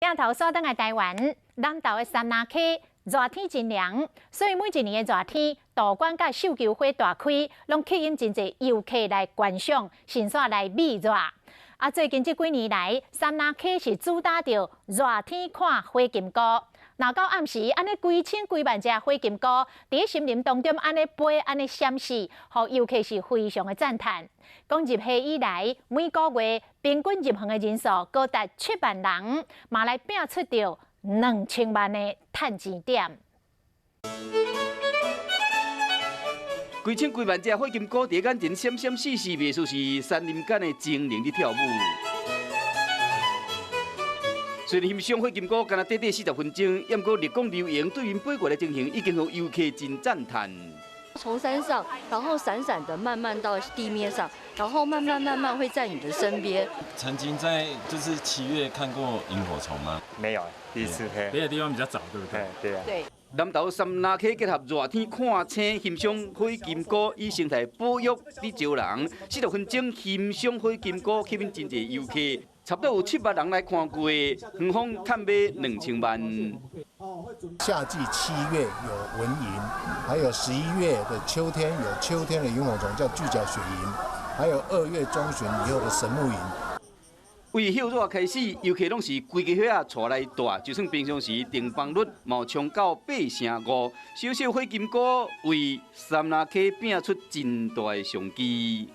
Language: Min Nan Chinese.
鏡頭煞轉來台灣，南投的杉林溪熱天真涼，所以每一年的熱天，道觀佮繡球花大開，攏吸引真濟遊客來觀賞，順紲來焦熱。啊，最近這幾年來，杉林溪是主打著熱天看火金姑。若到暗時，按呢幾千幾萬隻火金菇佇森林當中按呢飛，按呢閃爍，予遊客是非常的讚嘆。講入夏以來，每個月平均入園的人數高達7萬人，嘛來拚出著2000萬的趁錢點。幾千幾萬隻火金菇佇眼前閃閃爍爍，袂輸是山林間的精靈佇跳舞。雖然欣賞火金菇干焦短短40分鐘，毋過日光流螢對面飛過來情形，已經予遊客真讚嘆。從山上，然後閃閃的慢慢到地面上，然後慢慢慢慢會在你的身邊。曾經在就是7月看過螢火蟲嗎？沒有，第一次。別的地方比較早，對不對？對啊。對。南投杉林溪結合熱天看星，欣賞火金菇以生態保育佇招人，40分鐘欣賞火金菇吸引真濟遊客，差不多有7萬人來看過，園方趁買2000萬。夏季7月有蚊螢，還有11月的秋天有秋天的螢火蟲叫巨角雪螢，還有2月中旬以後的神木螢。為歇熱開始，遊客攏是規家伙仔帶來蹛，就算平常時訂房率嘛有衝到85%，小小火金菇為杉林溪拚出真大的商機。